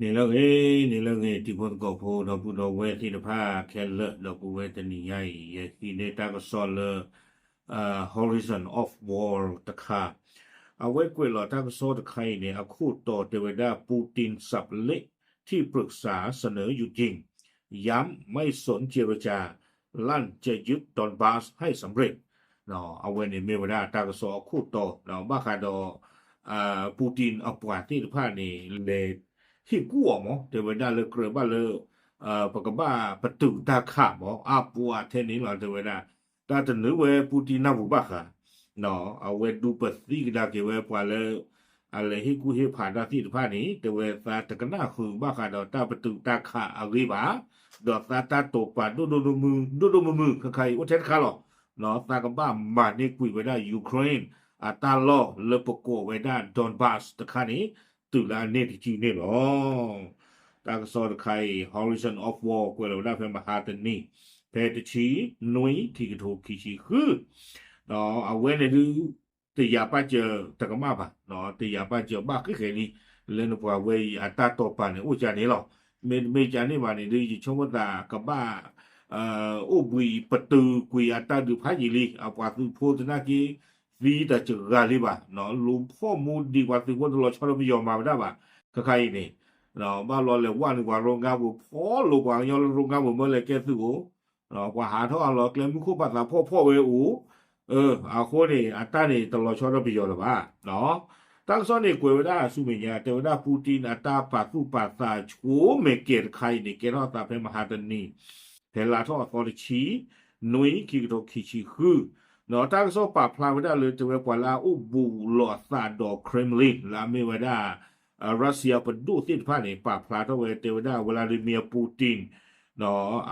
န့ၣ်လၢအဂ့ၤ, န့ၣ်လၢအဂ့ၤ တံၤဖိသကိးဖိ ဒီပုၢ်ဒီဝဲၢ်သ့ၣ်တဖၣ်ခဲလၢာ် ဒီပုၢ်ဝဲၢ်တနံၤညါအံၤ ယဟံးန့ၢ်တၢ်ကစီၣ်လၢ Horizon of War တခါ, အဝဲကွဲးလီၤတၢ်ကစီၣ်တခါအံၤန့ၣ် အခိၣ်တီတဲဝဲဒၣ် Putin สับเละ ที่ปรึกษาเสนอหยุดยิง ย้ำไม่สนเจรจา ลั่นจะยึดดอนบาสให้สำเร็จ အဝဲန့ၣ်မ့ၢ်ဝဲဒၣ်တၢ်ကစီၣ်အခိၣ်တီ ဘၣ်ဃးဒီး Putin အပှၤသ့ၣ်တဖၣ်န့ၣ် လဲၤဟ့ၣ်ကူၣ်အီၤမး တဲဝဲဒၣ်လၢကြၢးဘၣ်လၢ ပကဘၣ်ပတုာ်တၢ်ခးမး အပှၤထဲန့ၣ်လီၤ တဲဝဲဒၣ် တၢ်တနုာ်ဝဲ Putin နၢ်ပူၤဘၣ်ဃး အဝဲဒုးပသံကဒါက့ၤဝဲပှၤလၢ အလဲၤဟ့ၣ်ကူၣ်ဟ့ၣ်ဖးတၢ်သ့ၣ်တဖၣ်န့ၣ် တဲဝဲသးတကနၣ်ဃုာ်ဘၣ်ဃးဒီးတၢ်ပတုာ်တၢ်ခးအဂ့ၢ်ဘၣ်, ဒီးသးတၢ်တိာ်ပာ်ဒိၣ်ဒိၣ်မုၢ်မုၢ် ဒိၣ်ဒိၣ်မုၢ်မုၢ် ခဲခါအံၤအိၣ်ထဲတခါလီၤ. သးကဘၣ်မၤန့ၢ်ကွံာ်ဝဲဒၣ် Ukraine အတၢ်လီၢ်လၢပကိးဝဲဒၣ် Donbas တခါန့ၣ် တုၤလၢအန့ၢ်တကံၢ်န့ၣ်လီၤ. တၢ်ကစီၣ်တခါအံၤ Horizon of War ကွဲးလီၤဝဲဒၣ်ဖဲမဟါတနံၤ ဖဲတဆံနွံ ခံကထိခံဆံဃု အဝဲန့ၣ်ဒုး တယာ်ပာ်စၢၤတကမၣ်ဘၣ်, တယာ်ပာ်စၢၤဘၣ်ဃ့ၣ်ဃဲၤလံ လၢနပှၤဝဲအံၤအတၢ်တိာ်ပာ်န့ၣ် အိၣ်ကန့ၣ်လီၤ. မ့တမ့ၢ်ကန့ၣ်ဘၣ်န့ၣ်ဒုး ယဆိကမိၣ်သးကဘၣ် အိၣ်ဘှံးပတုာ်ကွံာ်အတၢ်ဒုးဖးယံာ်လံ အပှၤသုးဖိသနာ်က့ သံတစှၤလံဘၣ်, လူၤဖီၣ်မူဒံးပှၤသုးဖိတလီၤဆီဒီးပယီၤမၤဝဲဒၣ်ဘၣ်, ခဲခါအံၤန့ၣ် ဘၣ်လီၤလဲၤဝဲနုာ်ပှၤရိငါပူၤ ဖီၣ်လိာ်ပှၤကညီလၢရိငါပူၤမၢလဲၤကဲသုးအိၣ်, ပှၤဟးထီၣ်အလီၤကျဲမုၢ်ခိၣ်ဘၣ်သးဖီၣ်ဖီၣ်ဝဲအိၣ်, အဃိန့ၣ် အတၢ်န့ၣ်တလီၤဆီဒီးပယီၤလၢၤဘၣ်. တၢ်ကစီၣ်န့ၣ်ကွဲးဝဲဒၣ်ဆူမဲာ်ညါ တဲဝဲဒၣ် Putin အတၢ်ပာ်သူၣ်ပာ်သးဆိမဲာ်ကဲတခါအံၤန့ၣ် ကဲထီၣ်သးဖဲမဟါတနံၤ ဖဲလါထီၣ်အသီတဆံ နွံ ခံကထိခံဆံဃု, တၢ်ကစီၣ်ပာ်ဖျါဝဲဒၣ်လၢတဲဝဲပှၤလၢအအိၣ်ဘူးလိာ်အသးဒီး Kremlin လၢအမ့ၢ်ဝဲဒၣ် Russia ပဒိၣ်သ့ၣ်တဖၣ်န့ၣ် ပာ်ဖျါထီၣ်ဝဲတဲဝဲဒၣ် Vladimir Putin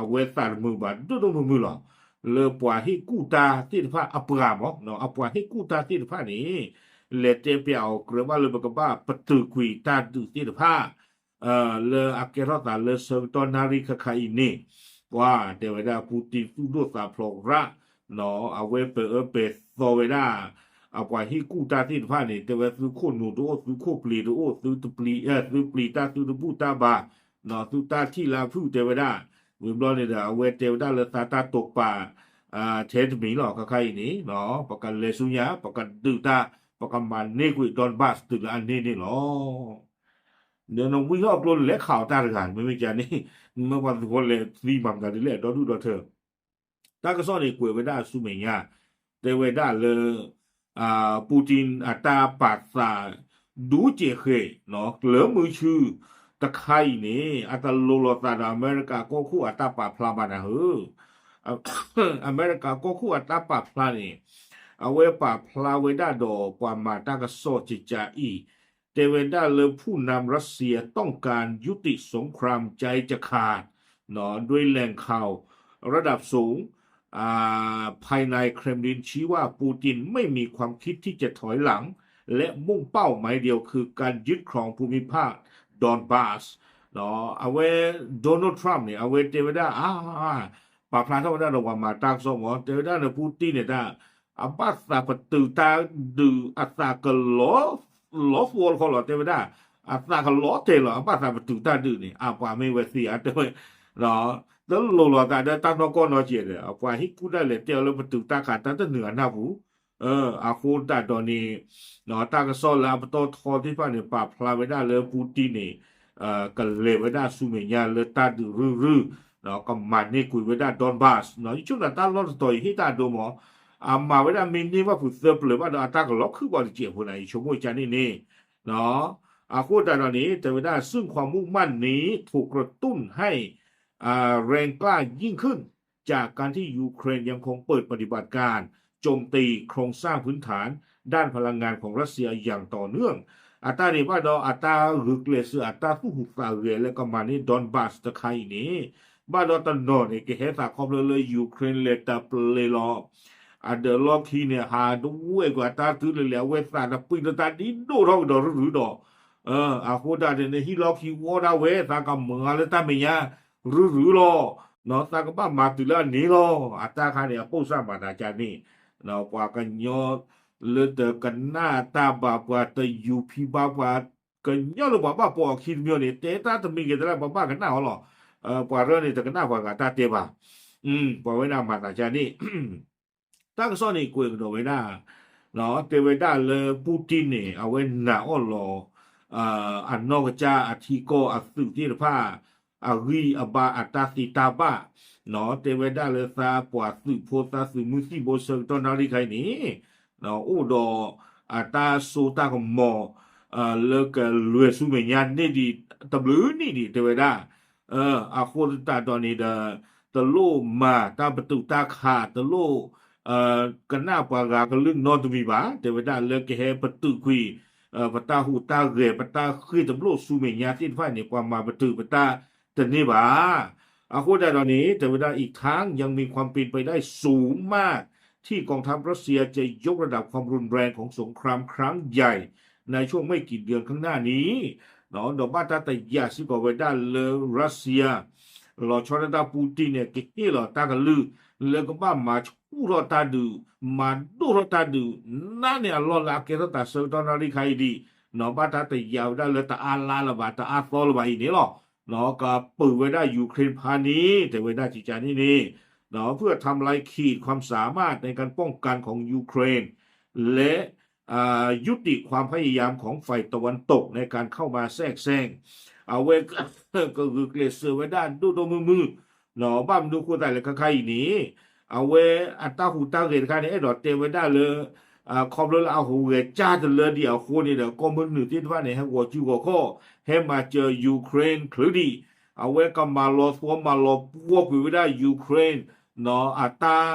အဝဲသးတမုာ်ဘၣ်ဒိၣ်ဒိၣ်မုၢ်မုၢ်လီၤ. လၢပှၤဟ့ၣ်ကူၣ်တၢ်သ့ၣ်တဖၣ်အပှၤမး အပှၤဟ့ၣ်ကူၣ်တၢ်သ့ၣ်တဖၣ်န့ၣ် လဲၤတဲပျးအီၤကြၢးဘၣ်လၢပကဘၣ်ပတုာ်ကွံာ်တၢ်ဒုးသ့ၣ်တဖၣ် လၢအကဲထီၣ်သးလၢဆၢကတီၢ်နၣ်ရံၣ်ခဲခါအံၤန့ၣ်, ပှၤတဲဝဲဒၣ် Putin သူၣ်ဒိၣ်သးဖျိးရၣ်, အဝဲပာ်အၢပာ်သီဝဲဒၣ် အပှၤဟ့ၣ်ကူၣ်တၢ်သ့ၣ်တဖၣ်န့ၣ် တဲဝဲသုခိၣ်နူာ်တအိၣ် သုခိၣ်ပျံၤတအိၣ် သုတပျံၤ သုပျံၤတၢ်သုတဘူၣ်တၢ်ဘါ, သုတၢ်ထံၣ်လၢအဖုၣ်တဲဝဲဒၣ်, ဝံၤဘျီန့ၣ်ဒီး အဝဲတဲဝဲဒၣ်လၢသးတၢ်တိာ်ပာ် ထဲတမံၤလီၤ ခဲခါအံၤန့ၣ်, ပကလဲၤဆူညါ ပကဒုးတၢ် ပကမၤန့ၢ်ကွံာ် Donbas တုၤလၢအန့ၢ်န့ၣ်လီၤ. ဒီးနဝံဟီၣ်ကျိလဲၤခးအီၤတၢ်တဂၤ မ့မ့ၢ်ကန့ၣ် မ့ၢ်ပှၤသုးဖိလဲၤသံမၤမတၤဒ်လဲၣ် ဒီဒူၣ်ဒီထၢ တၢ်ကစီၣ်န့ၣ်ကွဲးဝဲဒၣ်ဆူမဲာ်ညါ တဲဝဲဒၣ်လၢ Putin အတၢ်ပာ်သး ဒူကဲးဃဲး လၢမုၢ်ဆူၣ်တခါအံၤန့ၣ် အတလိၤလိာ်သးဒီးအမဲရကၤကီၢ်ခိၣ်အတၢ်ပာ်ဖျါဘၣ်နၤဧၢ အမဲရကၤကီၢ်ခိၣ်အတၢ်ပာ်ဖျါန့ၣ် အဝဲပာ်ဖျါဝဲဒၣ်ဒီးပှၤမၤတၢ်ကစီၣ်ကကးအံၤ တဲဝဲဒၣ်လၢ ผู้นำรัสเซียต้องการยุติสงครามใจจะขาด ด้วยแหล่งข่าวระดับสูง ภายในเครมลินชี้ว่าปูตินไม่มีความคิดที่จะถอยหลัง และมุ่งเป้าหมายเดียวคือการยึดครองภูมิภาคดอนบาส အဝဲ Donald Trump န့ၣ် အဝဲတဲဝဲဒၣ် အါ ပာ်ဖျါထီၣ်ဝဲဒၣ်ဒီးပှၤမၤတၢ်ကစီၣ်မး တဲဝဲဒၣ်လၢ Putin န့ၣ်တၢ် အဘၣ်သးပတုာ်တၢ်ဒုးအသးကလီၤ လီၤသီတခီလီၤ တဲဝဲဒၣ် အသးကလီၤတဲာ်လီၤ အဘၣ်သးပတုာ်တၢ်ဒုးန့ၣ် အပှၤမ့ၢ်ဝဲသ့ဧါ တဲဝဲ တလိၤလီၤသးဒီးတၢ်နီၢ်ကီၢ်နီၢ်ကဲးဒီး အပှၤဟ့ၣ်ကူၣ်ဒၣ်လဲာ်တဲအီၤလၢပတုာ်တၢ်ခးတၢ်တနုာ်အနၢ်ပူၤ အဃိသတးဒီးန့ၣ် တၢ်ကစီၣ်လၢအပတီၢ်ထီသ့ၣ်တဖၣ်န့ၣ် ပာ်ဖျါဝဲဒၣ်လၢ Putin န့ၣ် ကလဲၤဝဲဒၣ်ဆူမဲာ်ညါလၢတၢ်ဒုးရုၢ်ရုၢ် ကမၤန့ၢ်ကွံာ်ဝဲဒၣ် Donbas ယဆိကမိၣ်တၢ်လီၢ်တတီၤအံၤဟ့ၣ်တၢ်အဒိမး အမၤဝဲဒၣ်မ့ၢ်န့ၢ်ဘၣ်ဖုးသၢပျၢၤဘၣ်ဒီးအတၢ်ကလီၤခုၣ်ဘၣ်တစဲးဖိန့ၣ် ယဆိကမိၣ်ကန့ၣ်န့ၣ် အဃိသတးဒီးန့ၣ် တဲဝဲဒၣ် ซึ่งความมุ่งมั่นนี้ถูกกระตุ้นให้ แรงกล้ายิ่งขึ้น จากการที่ยูเครนยังคงเปิดปฏิบัติการโจมตีโครงสร้างพื้นฐานด้านพลังงานของรัสเซียอย่างต่อเนื่อง အတၢ်န့ၣ်ဘၣ်ဒီး အတၢ်ဂုာ်ကျဲးစၢးအတၢ်သူၣ်ဟူးသးဂဲၤလၢကမၤန့ၢ် Donbas တခါအံၤန့ၣ် ဘၣ်ဒီးတနီၤန့ၣ် ကဟဲသးခီဖျိလၢ Ukraine လဲၤတပျ့ၤလီၤ အဒၢးလီၢ်ခံန့ၣ် ဟးဒဝဲၢ်ကွံာ်အတၢ်တုၤလၢလဲၣ် အဝဲသးတပှံၤလၢတၢ်ဒ်ဒိၣ်ထီၣ်ကဒီးရုၢ်ရုၢ်ဒီး အဃိတၢ်န့ၣ် ဟံၣ်လီၢ်ခံဝီဒၣ်ဝဲ သးကမၤလၢတၢ်မဲာ်ညါ ရုၢ်ရုၢ်လီၤ. သးကဘၣ်မၤတုၤလၢအန့ၣ်လီၤ. အတၢ်ခါန့ၣ် အပိၢ်စၢ်မၤသးကန့ၣ် ပှၤကညီလၢတကနၣ်တၢ်ဘၣ် ပှၤတယူၤဖံးဘၣ် ပှၤ ကညီလၢပှၤဘၣ်ပိာ်အခံတမံၤန့ၣ် တဲတၢ်တမံၤဂ့ၤတလၢ် ပဘၣ်ကနၣ်အီၤလီၤ. ပှၤရၢန့ၣ် တကနၣ်ပှၤဂၤတၢ်တဲဘၣ်. ပှၤဝဲဒၣ်မၤသးဒ်န့ၣ် တၢ်ကစီၣ်န့ၣ် ကွဲးကဒီးဝဲဒၣ် တဲဝဲဒၣ်လၢ Putin န့ၣ် အဝဲနာ်အီၣ်လီၤ အနီၢ်ကစၢ်အထံကီၢ်အသုးသ့ၣ်တဖၣ် အဂံၢ်အဘါအတၢ်သ့တၢ်ဘၣ်, တဲဝဲဒၣ်လၢသးပှၤသုးဖိသးသုးမုၢ်သံၣ်ဘိဆၢကတီၢ်နၣ်ရံၣ်ခါအံၤန့ၣ် အိၣ်ဒီးအတၢ်စိတၢ်ကမီၤ လၢကလွဲၢ်ဆူမဲာ်ညါန့ၢ်ဒံးတဘျုးနံၣ်ဒံး တဲဝဲဒၣ် အဃိသတးဒီးန့ၣ်ဒီး တလိၣ်မၤတၢ်ပတုာ်တၢ်ခး တလိၣ် ကနၣ်ပှၤဂၤကလုၢ်နီတမံၤဘၣ်. တဲဝဲဒၣ်လၢကဟဲပတုာ်ကွံာ် ပတၢ်ဟူးတၢ်ဂဲၤ ပတၢ်ဃ့ၢ်တဘျိၣ်ဆူမဲာ်ညါသ့ၣ်တဖၣ်န့ၣ် ပှၤမၤပတုာ်ပတၢ်တန့ၢ်ဘၣ်. အဃိသတးဒီးန့ၣ် တဲဝဲဒၣ် อีกทั้งยังมีความเป็นไปได้สูงมากที่กองทัพรัสเซียจะยกระดับความรุนแรงของสงครามครั้งใหญ่ในช่วงไม่กี่เดือนข้างหน้านี้ ဒီးဘၣ်တၢ်တယာ်စ့ၢ်ကီးဝဲဒၣ်လၢ Russia လီၤဆီဒၣ်တၢ် Putin န့ၣ် ကဟ့ၣ်လီၤတၢ်ကလုၢ် လၢကဘၣ်မၤဆူၣ်ထီၣ်တၢ်ဒုး မၤဒိၣ်ထီၣ်တၢ်ဒုး နးန့ၢ်အလီၢ်လၢအကဲထီၣ်သးဆၢကတီၢ်နၣ်ရံၣ်ခါအံၤဒံး ဘၣ်တၢ်တယာ်ဝဲဒၣ်လၢတအါလါလၢၤဘၣ် တအါသီလၢၤဘၣ်အံၤန့ၣ်လီၤ. ကပုာ်ဝဲဒၣ် Ukraine ဖါန့ၣ် တဲဝဲဒၣ်ကကန့ၣ်န့ၣ် เพื่อทำลายขีดความสามารถในการป้องกันของยูเครน และ ยุติความพยายามของฝ่ายตะวันตกในการเข้ามาแทรกแซง အဝဲ ကဂုာ်ကျဲးစၢးဝဲဒၣ်ဒိၣ်ဒိၣ်မုၢ်မုၢ် ဘၣ်မနုၤအဃိသတးလဲၣ်ခါခါအံၤန့ၣ် အဝဲအတၢ်ဟူးတၢ်ဂဲၤတခါန့ၣ် အဲၣ်ဒိးတဲဝဲဒၣ်လၢ ခီဖျိလၢအဟူးဂဲၤကၢ်တလၢဒံးအဃိန့ၣ်ဒီး ကီၢ်မုၢ်နုာ်သ့ၣ်တဖၣ်န့ၣ် ဟဲဂီၤစုဂီၤခီၣ် ဟဲမၤစၢၤ Ukraine ချုးဒံး အဝဲကမၤလီၤသီမၤလီၤပှီၢ်ကွံာ်ဝဲဒၣ် Ukraine အတၢ်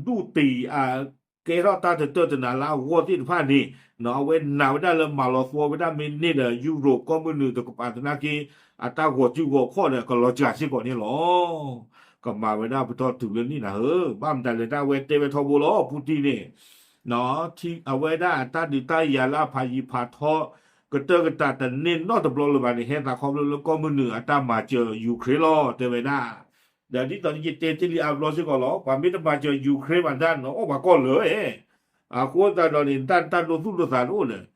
ဒူၣ်တံာ် ကဲထီၣ်တၢ်တတၢၢ်တနၤလၢအဂီၢ်သ့ၣ်တဖၣ်န့ၣ် အဝဲနာ်ဝဲဒၣ်လၢမၤလီၤသီဝဲဒၣ်မ့ၢ်န့ၢ်ဒီး Europe ကီၢ်မုၢ်နုာ်တကပၤသနာ်က့ အတၢ်ဂီၤစုဂီၤခီၣ်ဒီး ကလီၤစှၤစ့ၢ်ကီးန့ၣ်လီၤ. ကမၤဝဲဒၣ်ပတီၢ်တုၤလၢနံၣ်နၤဧၢ, ဘၣ်မတၤလဲၣ် တၢ်အဝဲတဲဝဲထီဘိလီၤ Putin န့ၣ် အဝဲဒၣ်အတၢ်ဒုးတၢ်ယၤလၢအဖးယံၤဖးထီ ကတၢၢ်ကတၢၢ်တန့ၢ်နီတဘျီလၢၤဘၣ်န့ၣ် ဟဲသးခီဖျိလၢကီၢ်မုၢ်နုာ်အတၢ်မၤစၢၤ Ukraine လီၤ တဲဝဲဒၣ် ဒီးဒ်သိးယတဲတ့ၢ်လံအါဘျီစ့ၢ်ကီးလီၤ. ပှၤမ့ၢ်တမၤစၢၤ Ukraine ဘၣ်ဒၣ်န့ၣ် အီၣ်ပှၤကီၢ်လၢာ်, အဃိသတးဒီးန့ၣ် တၢ်တၢ်ဒိသူၣ်ဒိသးတအိၣ်လၢၤ,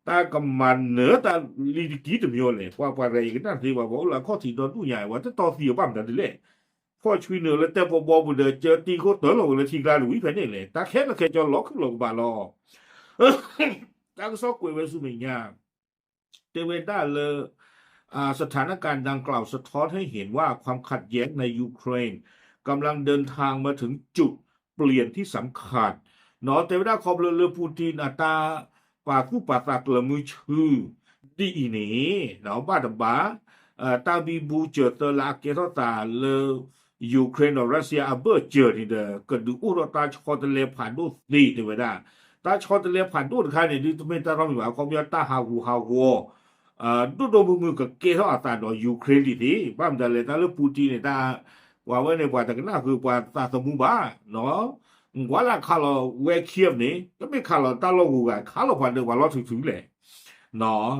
တၢ်ကမၤနၢၤတၢ်လံတကံတမံၤလဲၣ်. ပှၤပှၤရဲၣ်အံၤကနၣ်သ့ဘၣ် ပှၤအိၣ်လၢအခီၣ်ထံးဒီဒူၣ်ညါ ပှၤတတီသံအီၤဘၣ်မတၤဒ်လဲၣ်. ဖီၣ်ဆွံနုာ်လၢတဲပီဘီပူၤဒီး ကၢတံၢ်ခိၣ်တၢလီၤဝဲလၢထံကျါတဝံၤဖဲန့ၣ်လဲၣ်. တၢ်ခဲလၢာ်ခဲဆ့လီၤခုၣ်လီၤကဘၣ်လီၤ. တၢ်ကစီၣ်ကွဲးဝဲဆူမဲာ်ညါ တဲဝဲဒၣ်လၢ สถานการณ์ดังกล่าวสะท้อนให้เห็นว่าความขัดแย้งในยูเครนกำลังเดินทางมาถึงจุดเปลี่ยนที่สำคัญ တဲဝဲဒၣ်ခီဖျိလၢ Putin အတၢ်ပာ်သူၣ်ပာ်သးကျၢၤမုဆူ ဒ်အံၤန့ၣ် ဘၣ်တဘၣ် တၢ်ဘံဘူစၢၤသၢလၢအကဲထီၣ်သးလၢ Ukraine ဒီး Russia အဘၢၣ်စၢၤန့ၣ်ဒီး ကဒုးအိၣ်ထီၣ်တၢ်ဆီတလဲဖးဒိၣ်သ့ တဲဝဲဒၣ်. တၢ်ဆီတလဲဖးဒိၣ်တခါန့ၣ် ဒုးတမ့ၢ်တၢ်ထီၣ်မံၤဘၣ် အခီပညီတၢ်ဟးဂူာ်ဟးဂီၤ ဒိၣ်ဒိၣ်မုၢ်မုၢ်ကကဲထီၣ်အသးဒီး Ukraine ဒ်သ့ ဘၣ်မတၤလဲၣ် တၢ်လၢ Putin န့ၣ် တၢ် ပှၤဝဲန့ၣ် ပှၤတကနၣ်ဃုာ်ပှၤသးသမူဘၣ် ကွၢ်လၢခးလီၤဝဲ Kyiv န့ၣ် တမ့ၢ်ခးလီၤတၢ်လီၢ်ဂုၤဂၤ ခးလီၤပှၤဒၢးပှၤလီၢ်ထုးထုးလဲၣ်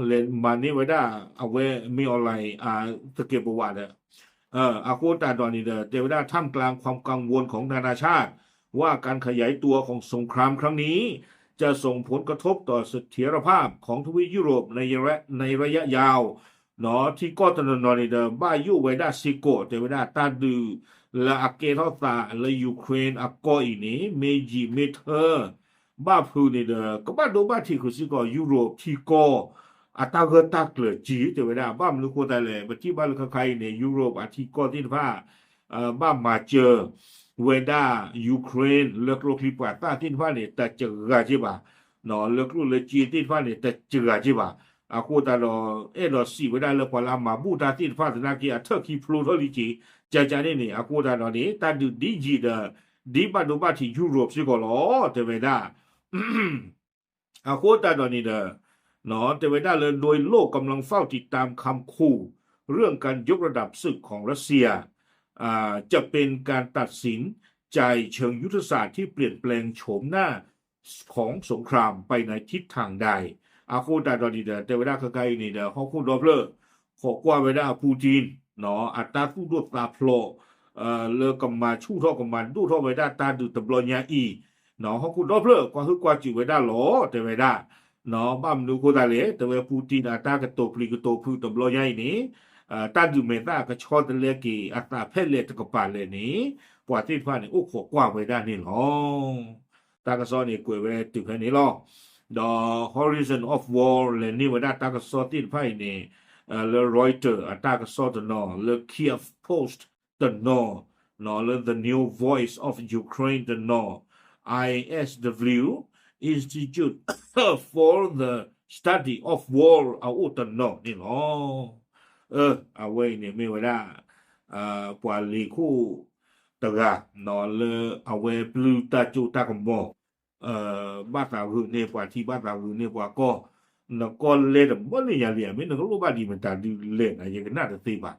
လဲၤမၤန့ၢ်ဝဲဒၣ် အဝဲမ့ၢ် online သကဲးပဝးဒီး အဃိသတးဒီးန့ၣ်ဒီး တဲဝဲဒၣ် ท่ามกลางความกังวลของนานาชาติ ว่าการขยายตัวของสงครามครั้งนี้จะส่งผลกระทบต่อเสถียรภาพของทวีปยุโรปในระยะในระยะยาว ထံကီၢ်တနီၤနီၤန့ၣ်ဒီး ဘၣ်ယိၣ်ဝဲဒၣ်စ့ၢ်ကီး တဲဝဲဒၣ်တၢ်ဒုးလၢအကဲထီၣ်သးလၢ Ukraine အကီၢ်အံၤန့ၣ် မ့ၢ်ယံာ်မ့ၢ်ထၢ ဘၣ်ဖုးန့ၣ်ဒီး ကဘၣ်ဒိဘၣ်ထံးဃုာ်စ့ၢ်ကီး Europe ထံကီၢ် အတၢ်ဂၢၢ်တၢ်ကျၢၤက့ တဲဝဲဒၣ် ဘၣ်မနုၤဃိသတးလဲၣ် ပထံၣ်ဘၣ်လၢခါခါအံၤန့ၣ် Europe အထံကီၢ်သ့ၣ်တဖၣ် ဘၣ်မၤစၢၤဝဲဒၣ် Ukraine လၢကျိချံမျိာ်သၣ်သ့ၣ်တဖၣ်န့ၣ် တစှၤက့ဘၣ် လၢကျိၣ်လၢစ့သ့ၣ်တဖၣ်န့ၣ် တစှၤက့ဘၣ်. အဃိသတးဒီး အဲၣ်ဒိးစံးဝဲဒၣ်လၢပှၤလၢအမၤဘူၣ်တၢ်သ့ၣ်တဖၣ်သနာ်က့ အထၢၣ်ခံဖျိထီၣ်လံက့ ကကန့ၣ်န့ၣ် အဃိသတးဒီးန့ၣ် တၢ်ဒုးဒ်ယံာ်ဒီး ဒ်ဘၣ်ဒိဘၣ်ထံး Europe စ့ၢ်ကီးလီၤ တဲဝဲဒၣ် အဃိသတးဒီးန့ၣ်ဒီး တဲဝဲဒၣ်လၢ โดยโลกกำลังเฝ้าติดตามคำขู่เรื่องการยกระดับศึกของรัสเซีย จะเป็นการตัดสินใจเชิงยุทธศาสตร์ที่เปลี่ยนแปลงโฉมหน้าของสงครามไปในทิศทางใด အဃိသတးဒီးန့ၣ်ဒီး တဲဝဲဒၣ်ခဲခါအံၤန့ၣ်ဒီး ဟီၣ်ခိၣ်ဒီဖျၢၣ် ခိးကွၢ်ဝဲဒၣ် Putin အတၢ်သူၣ်ဒိၣ်သးဖျိး လၢကမၤဆူၣ်ထီၣ်ကမၤဒိၣ်ထီၣ်ဝဲဒၣ်တၢ်ဒုးတဘျီညါအံၤ ဟီၣ်ခိၣ်ဒီဖျၢၣ် ကွၢ်ဟုၣ်ကွၢ်စူၣ်ဝဲဒၣ်လီၤ တဲဝဲဒၣ် ဘၣ်မနုၤအဃိသတးလဲၣ် တဲဝဲ Putin အတၢ်ကတိၤပျံၤကတိၤဖုးတဘျီညါအံၤန့ၣ် တၢ်ဒုးမဲာ်သၣ်ကဆီတလဲက့ၤအသးဖဲလဲၣ်တကပၤလဲၣ်န့ၣ် ပှၤသ့ၣ်တဖၣ်န့ၣ် အိၣ်ခိးကွၢ်ဝဲဒၣ်န့ၣ်လီၤ. တၢ်ကစီၣ်န့ၣ်ကွဲးဝဲတုၤဖဲန့ၣ်လီၤ. ဒီး Horizon of War လဲၤန့ၢ်ဝဲဒၣ်တၢ်ကစီၣ်သ့ၣ်တဖၣ်အံၤန့ၣ် လၢ Reuters အတၢ်ကစီၣ်တနီၤ, လၢ Kyiv Post တနီၤ, လၢ The New Voice of Ukraine တနီၤ, I S W, Institute for the Study of War အအိၣ်တနီၤန့ၣ်လီၤ. အဝဲအံၤန့ၣ်မ့ၢ်ဝဲဒၣ် ပှၤလ့ၤခိၣ်တဂၤ လၢအဝဲပျုၢ်တၢ်စိတၢ်ကမီၤ ဘၣ်သးဂုာ်န့ၢ်ပှၤထံ ဘၣ်သးဂုာ်န့ၢ်ပှၤကီၢ်, နကီၢ်လဲတဘၣ်န့ၢ်ယၤလံ မ့ၢ်နကလိၣ်ဘၣ်ဒံးမတၤဒုလဲၣ် ယကနၣ်တသ့ဘၣ်.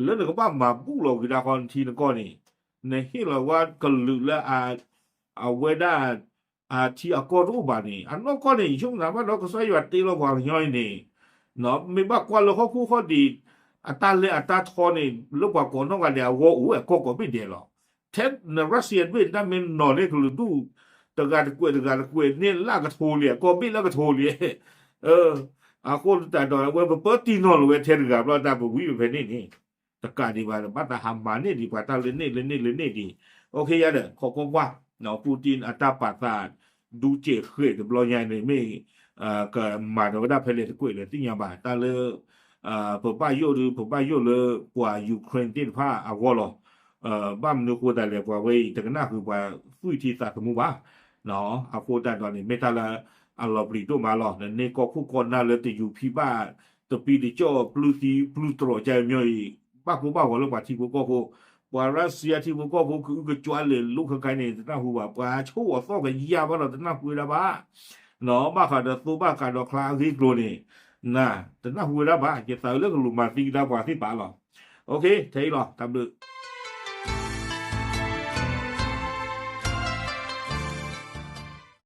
လၢနကဘၣ်မၤဘူၣ်လီၤက့ၤဒၣ်ဃီနထံနကီၢ်န့ၣ် နဟ့ၣ်လီၤဝဲကလုာ်လၢ အဝဲဒၣ် အထံအကီၢ်တအိၣ်ဘၣ်န့ၣ် အနီၢ်ကီၢ်န့ၣ် ယဆိကမိၣ်သးဘၣ်ဒီး ကစၢ်ယွၤတ့လီၤပှၤကညီအံၤန့ၣ် မ့ၢ်ဘၣ်ကွၢ်လၢဟီၣ်ခိၣ်ဟီၣ်ဒံး အတၢ်လဲၤအတၢ်ထီန့ၣ် လၢပှၤကိးနီၢ်ဂၤဒဲးအဂီၢ်အိၣ်ဝဲအကီၢ်ကိးဘ့ၣ်ဒဲးလီၤ. ထဲနရၢၡီယါတဘ့ၣ် တၢ်မ့ၢ်နီၤန့ၢ်ကလုာ်ဒူၣ် တဂၤတကွဲးတဂၤတကွဲးန့ၣ် လၢကထိလံ အကီၢ်ဘ့ၣ်လၢကထိလံ. အဃိသတးဒီး အဝဲပပၢတံၢ်နီၤလီၤဝဲထဲတဂၤဘျီတၢ်ပဝံၤဖဲန့ၣ်န့ၣ် တကးဒံးဘၣ် ဘၣ်သးဟးမၤန့ၢ်ဒံးပှၤတၢ်လၢန့ၣ်လၢန့ၣ်လၢန့ၣ်ဒံး. အိၣ်ခ့ယါဒီး ခိးကွၢ်ကွၢ် Putin အတၢ်ပာ်သး ဒူကဲးဃဲးတဘျီညါန့ၣ်မ့ၢ် ကမၤဒီးဝဲဒၣ်ဖဲလဲၣ်တကွဲးလဲၣ်သ့ၣ်ညါဘၣ်. တၢ်လၢ ပဘၣ်ယိၣ်ဒီး ပဘၣ်ယိၣ်လၢပှၤ Ukraine သ့ၣ်တဖၣ်အဂီၢ်လီၤ. ဘၣ်မနုၤအဃိသတးလဲၣ် ပှၤဝဲအံၤ တကနၣ်ဃုာ်ပှၤသွံၣ်ထံသးသမူဘၣ်. အဃိသတးဒီးန့ၣ် မ့ၢ်တၢ်လၢအလီၤပျံၤဒိၣ်မးလီၤ. နန့ၢ်ကီၢ်ခိၣ်ကီၢ်နၢ်လၢတယူၤဖံးဘၣ် တပံတကၠီၣ် ပျုၢ်သံပျုၢ်တြီၢ်ကါမီၤအံၤ ဘၣ်ကိၢ်ဘၣ်ဂီၤလၢပှၤထံဖိကီၢ်ဖိ, ပှၤရၢၡီယါထံဖိကီၢ်ဖိ ကအုကစွါလဲၤလိခဲခါန့ၣ် တနၢ်ဟူဘၣ်. ပှၤဆိၣ်ဂီၤသီၣ်ကယၢ်ဘၣ်ဒီး တနၢ်ဟူဝဲဒၣ်ဘၣ်. ဘၣ်ဃးဒီးသိဘၣ်ဃးဒီးချါအဂ့ၢ်အကျိၤန့ၣ် နတနၢ်ဟူဝဲဒၣ်ဘၣ်. ယသးအုးလၢကလူၤမၤသံကဒါပှၤသ့ၣ်တဖၣ်လီၤ. အိၣ်ခ့ ထဲအံၤလီၤ. တၢ်ဘျုး